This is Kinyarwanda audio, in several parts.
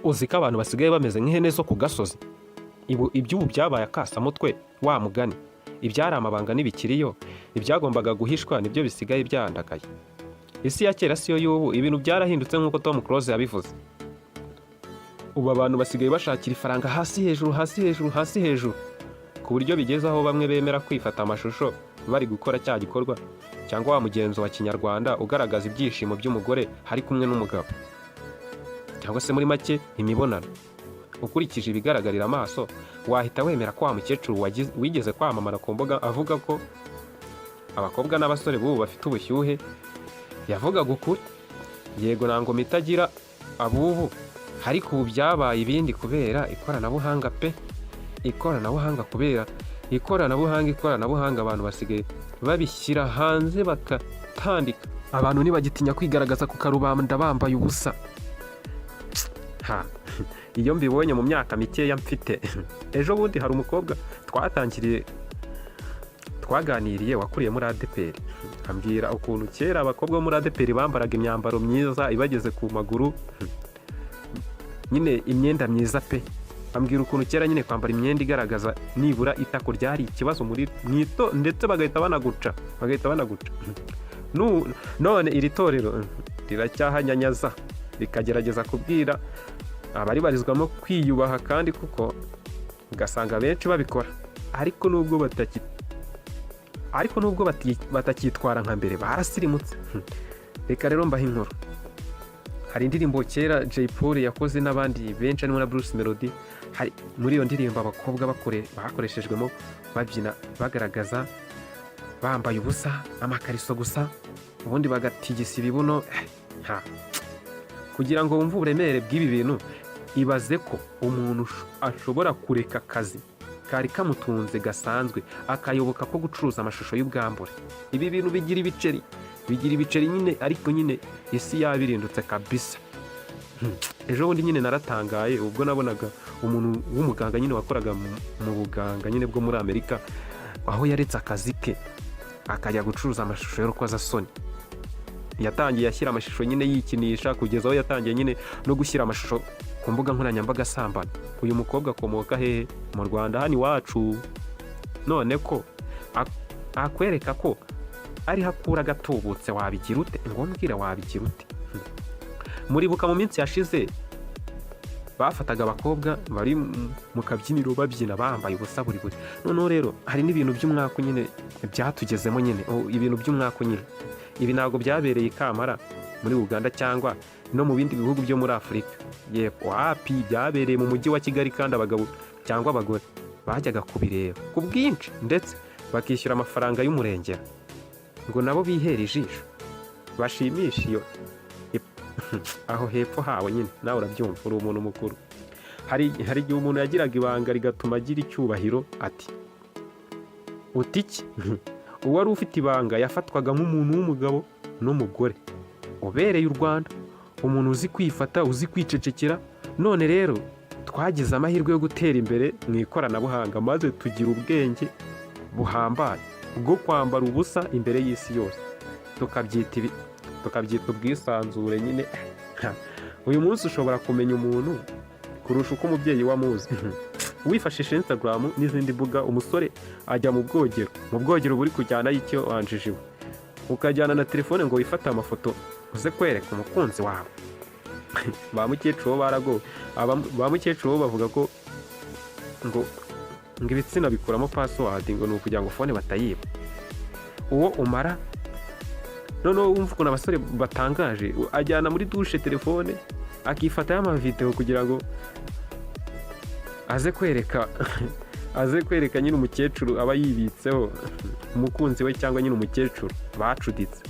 Uzi ko abantu basigaye bameze nk'ihene zo ku gasozi? Iby'ubu byabaye akasamutwe wa mugani. Ibyari amabanga ntibikiriyo, ibyagombaga guhishwa nibyo bisigaye byandagaye. Isi ya kera siyo y'ubu, ibintu byarahindutse nk'uko Tom Close yabivuze. Ubu abantu basigaye bashakira ifaranga hasi hejuru, hasi hejuru, hasi hejuru, ku buryo bigeze aho bamwe bemera kwifata amashusho bari gukora cya gikorwa cyangwa wa mugenzo wa kinyarwanda ugaragaza ibyishimo by'umugore hari kumwe n'umugabo, cyangwa se muri make imibonano. Ukurikije ibigaragarira amaso, wahita wemera ko wa mukecuru wigeze kwamamara ku mbuga avuga ko abakobwa n'abasore b'ubu bafite ubushyuhe yavugaga ukuri. Yego, nta ngoma itagira abubu, ariko ubu byabaye ibindi kubera ikoranabuhanga pe. Ikoranabuhanga, kubera ikoranabuhanga, ikoranabuhanga, abantu basigaye babishyira hanze bakatandika. Abantu ntibagitinya kwigaragaza ku karubanda bambaye ubusa. Ha, iyo mbibonye mu myaka mikeya mfite. Ejo bundi hari umukobwa twatangiriye twaganiriye wakuriye muri ADEPR, ambwira ukuntu kera abakobwa bo muri ADEPR bambaraga imyambaro myiza ibageze ku maguru nyine, imyenda myiza pe. Ambwira ukuntu kera nyine kwambara imyenda igaragaza nibura itako ryari ikibazo muri mwito, ndetse bagahita banaguca. None iri torero riracyahanyanyaza, rikagerageza kubwira abaribarizwamo kwiyubaha, kandi kuko ugasanga benshi babikora, ariko nubwo batakitwara nka mbere, barasirimutse. Reka rero mbahe inkuru. Hari indirimbo kera Jay Polly yakoze n'abandi benshi harimo na Bruce Melody. Hari muri iyo ndirimbo abakobwa bakoreshejwemo babyina bagaragaza bambaye ubusa, amakariso gusa, ubundi bagatigisa ibibuno. Ha. Kugira ngo wumve uburemere bw'ibi bintu, ibaze ko umuntu ashobora kureka akazi kari kamutunze gasanzwe, akayoboka ko gucuruza amashusho y'ubwambure. Ibi bintu bigira ibiceri, bigira ibiceri nyine, ariko nyine isi yabirindutse kabisa. Ejo bundi nyine naratangaye ubwo nabonaga umuntu w'umuganga nyine wakoraga mu buganga nyine bwo muri Amerika, aho yaretse akazi ke akajya gucuruza amashusho y'urukozasoni. Yatangiye ashyira amashusho nyine yikinisha, kugeza aho yatangiye nyine no gushyira amashusho ku mbuga nkoranyambaga asambana. Uyu mukobwa akomoka hehe? Mu Rwanda hano iwacu. None ko akwereka ko ariho akura agatubutse, wabigira ute? Ngo mbwira, wabigira ute? Muribuka mu minsi yashize bafataga abakobwa bari mu kabyiniro babyina bambaye ubusa buri buri. Noneho rero hari n'ibintu by'umwaku nyine byatugezemo nyine, ibintu by'umwaku nyine. Ibi ntabwo byabereye i Kampala muri Uganda cyangwa no mu bindi bihugu byo muri Afurika yepfo, wapi, byabereye mu mujyi wa Kigali, kandi abagabo cyangwa abagore bajyaga kubireba ku bwinshi, ndetse bakishyura amafaranga y'umurengera ngo nabo bihere ijisho, bashimishe iyo aho hepfo hawe nyine. Nawe urabyumva, uri umuntu mukuru. Hari igihe umuntu yagiraga ibanga rigatuma agira icyubahiro. Ati uti iki? Uwari ufite ibanga yafatwaga nk'umuntu w'umugabo n'umugore ubereye u Rwanda, umuntu uzi kwifata, uzi kwicecekera. None rero twagize amahirwe yo gutera imbere mu ikoranabuhanga, maze tugira ubwenge buhambaye bwo kwambara ubusa imbere y'isi yose, tukabyita ubwisanzure nyine. Uyu munsi ushobora kumenya umuntu kurusha uko umubyeyi we amuzi wifashisha Instagram n'izindi mbuga. Umusore ajya mu bwogero buri kujyana y'icyo wanjijiwe, ukajyana na telefone ngo wifate amafoto uze kwereka umukunzi wawe. Ba mukecuru bo baragowe. Ba mukecuru bo bavuga ko ngo ibitsina bikuramo password, ngo ni ukugira ngo phone batayiba. Uwo umara noneho wumva ukuntu abasore batangaje: ajyana muri douche telefone, akifatayo amavideo kugira ngo aze kwereka nyine umukecuru aba yibitseho, umukunzi we cyangwa nyine umukecuru bacuditse,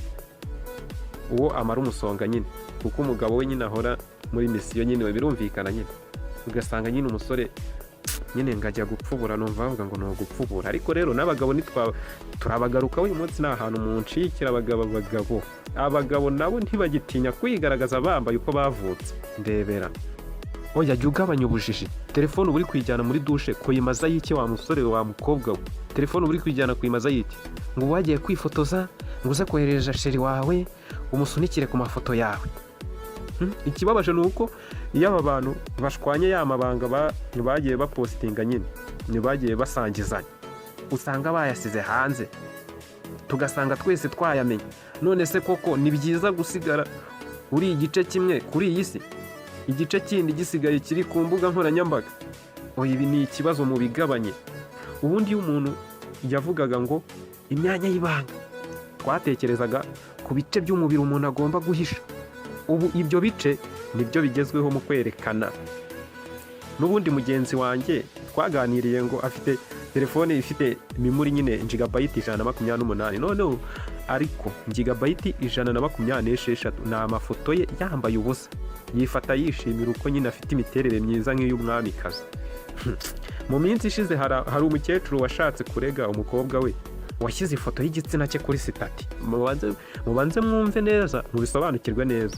uwo amara umusonga nyine, kuko umugabo we nyine ahora muri mission nyine, birumvikana nyine. Ugasanga nyine umusore nyine ngo ajya gupfubura, numva bavuga ngo ni ugupfubura. Ariko rero n'abagabo nitwa turabagaruka uyu munsi, ni ahantu mu nshikira abagabo nabo ntibagitinya kwigaragaza bambaye uko bavutse. Ndebera, oya, jya ugabanya ubujiji. Telefone uba uri kuyijyana muri douche kuyimaza y'iki, wa musore, wa mukobwa we? Telefone uba uri kuyijyana kuyimaza y'iki? Ngo wagiye kwifotoza, ngo uze koherereza chéri wawe, umusunikire ku mafoto yawe. Ikibabaje ni uko iyo aba bantu bashwanye, ya mabanga bagiye bapostinga nyine, bagiye basangizanya, usanga bayasize hanze, tugasanga twese twayamenya. None se koko ni byiza gusigara uri igice kimwe kuri iyi si, igice kindi gisigaye kiri ku mbuga nkoranyambaga? Oya, ibi ni ikibazo, mu bigabanye. Ubundi iyo umuntu yavugaga ngo imyanya y'ibanga, twatekerezaga ku bice by'umubiri umuntu agomba guhisha. Ubu ibyo bice nibyo bigezweho mu kwerekana. N'ubundi mugenzi wanjye twaganiriye ngo afite telefone ifite memory nyine gigabyte 128. Noneho ariko gigabyte 126 ni amafoto ye yambaye ubusa, yifata yishimira uko nyine afite imiterere myiza nk'iy'umwamikazi. Mu minsi ishize hari umukecuru washatse kurega umukobwa we washyize ifoto y'igitsina cye kuri status. Mubanze mwumve neza, mubisobanukirwe neza.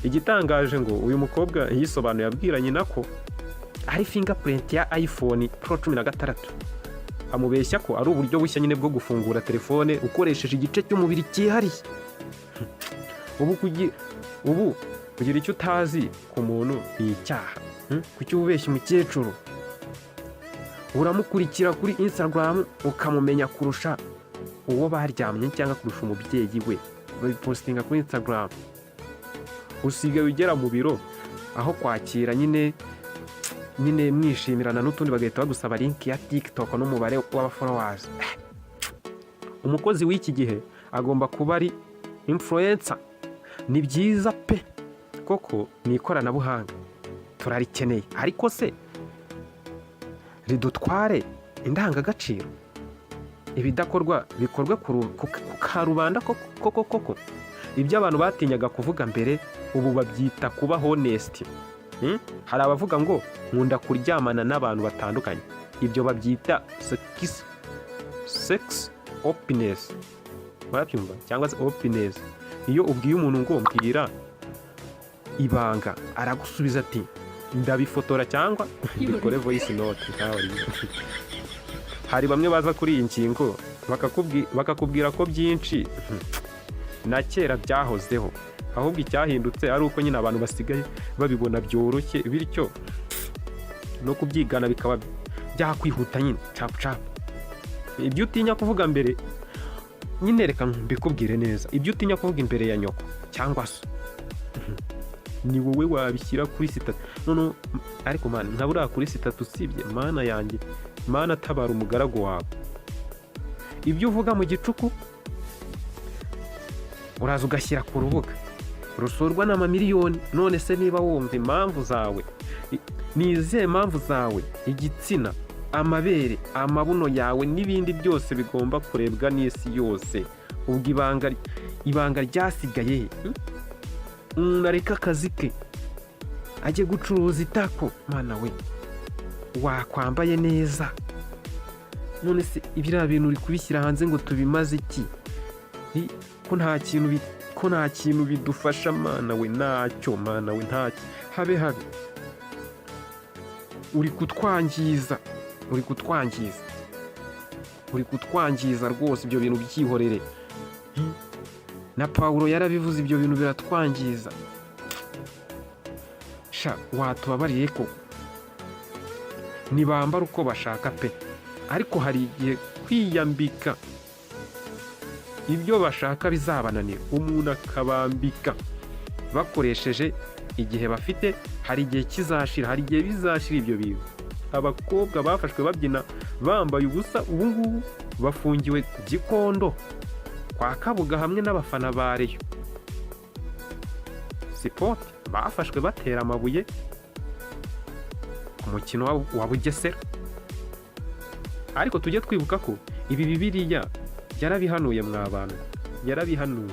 Igitangaje ngo uyu mukobwa yisobanuye abwira nyina ko ari fingerprint ya iPhone Pro 16, amubeshya ko ari uburyo bushya nyine bwo gufungura telefone ukoresheje igice cy'umubiri cyihariye. Ubu kugira icyo utazi ku muntu ni icyaha. Kuki ubeshya umukecuru? Uramukurikira kuri Instagram ukamumenya kurusha uwo baryamye cyangwa kurusha umubyeyi we. Babipostinga kuri Instagram. Usigaye ugera mu biro, aho kwakira nyine mwishimirana n'utundi, bagahita bagusaba link ya TikTok n'umubare w'abafollowers. Umukozi w'iki gihe agomba kuba ari influencer. Ni byiza pe, koko ni ikoranabuhanga turarikeneye, ariko se ridutware indangagaciro? Ibidakorwa bikorwe ku karubanda koko koko koko. Ibyo abantu batinyaga kuvuga mbere, ubu babyita kuba honest. Hari abavuga ngo nkunda kuryamana n'abantu batandukanye, ibyo babyita sex openness, murabyumva, cyangwa se openness. Iyo ubwiye umuntu ngo mbwira ibanga, aragusubiza ati ndabifotora cyangwa mbikore voice note nkawe. Hari bamwe baza kuri iyi ngingo bakakubwira ko byinshi na kera byahozeho, ahubwo icyahindutse ari uko nyine abantu basigaye babibona byoroshye, bityo no kubyigana bikaba byakwihuta nyine capu capu. Ibyo utinya kuvuga mbere nyine, reka mbikubwire neza, ibyo utinya kuvuga imbere ya nyoko cyangwa se ni wowe wabishyira kuri status. Noneho ariko man, nka buriya kuri status, usibye Mana yanjye, Mana tabara umugaragu wawe. Ibyo uvuga mu gicuku uraza ugashyira ku rubuga rusurwa n'amamiliyoni. None se niba wumva impamvu zawe, ni izihe mpamvu zawe, igitsina, amabere, amabuno yawe n'ibindi byose bigomba kurebwa n'isi yose? Ubwo ibanga ryasigaye he? Umuntu areka akazi ke ajye gucuruza itako. Mana we, wakwambaye neza. None se ibiriya bintu uri kubishyira hanze ngo tubimaze iki? Ko nta kintu bidufasha? Mana we, ntacyo. Mana we, ntacyo, habe habe. Uri kutwangiza, uri kutwangiza, uri kutwangiza rwose. Ibyo bintu byihorere. Na Pawulo yarabivuze, ibyo bintu biratwangiza. Sha, watubabariye ko ntibambara uko bashaka pe, ariko hari igihe kwiyambika ibyo bashaka bizabananira, umuntu akabambika bakoresheje igihe bafite. Hari igihe kizashira, hari igihe bizashira ibyo bintu. Abakobwa bafashwe babyina bambaye ubusa ubu ngubu bafungiwe Gikondo kwa Kabuga hamwe n'abafana ba Rayon Sport bafashwe batera amabuye ku mukino wa Bugesera. Ariko tujye twibuka ko ibi Bibiliya yarabihanuye mwa bantu, yarabihanuye.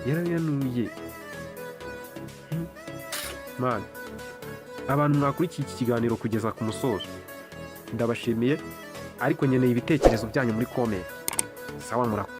Yarabihanuye. Man, abantu mwakurikiye iki kiganiro kugeza ku musozo, ndabashimiye, ariko nkeneye ibitekerezo byanyu muri comment. Sawa, murakoze.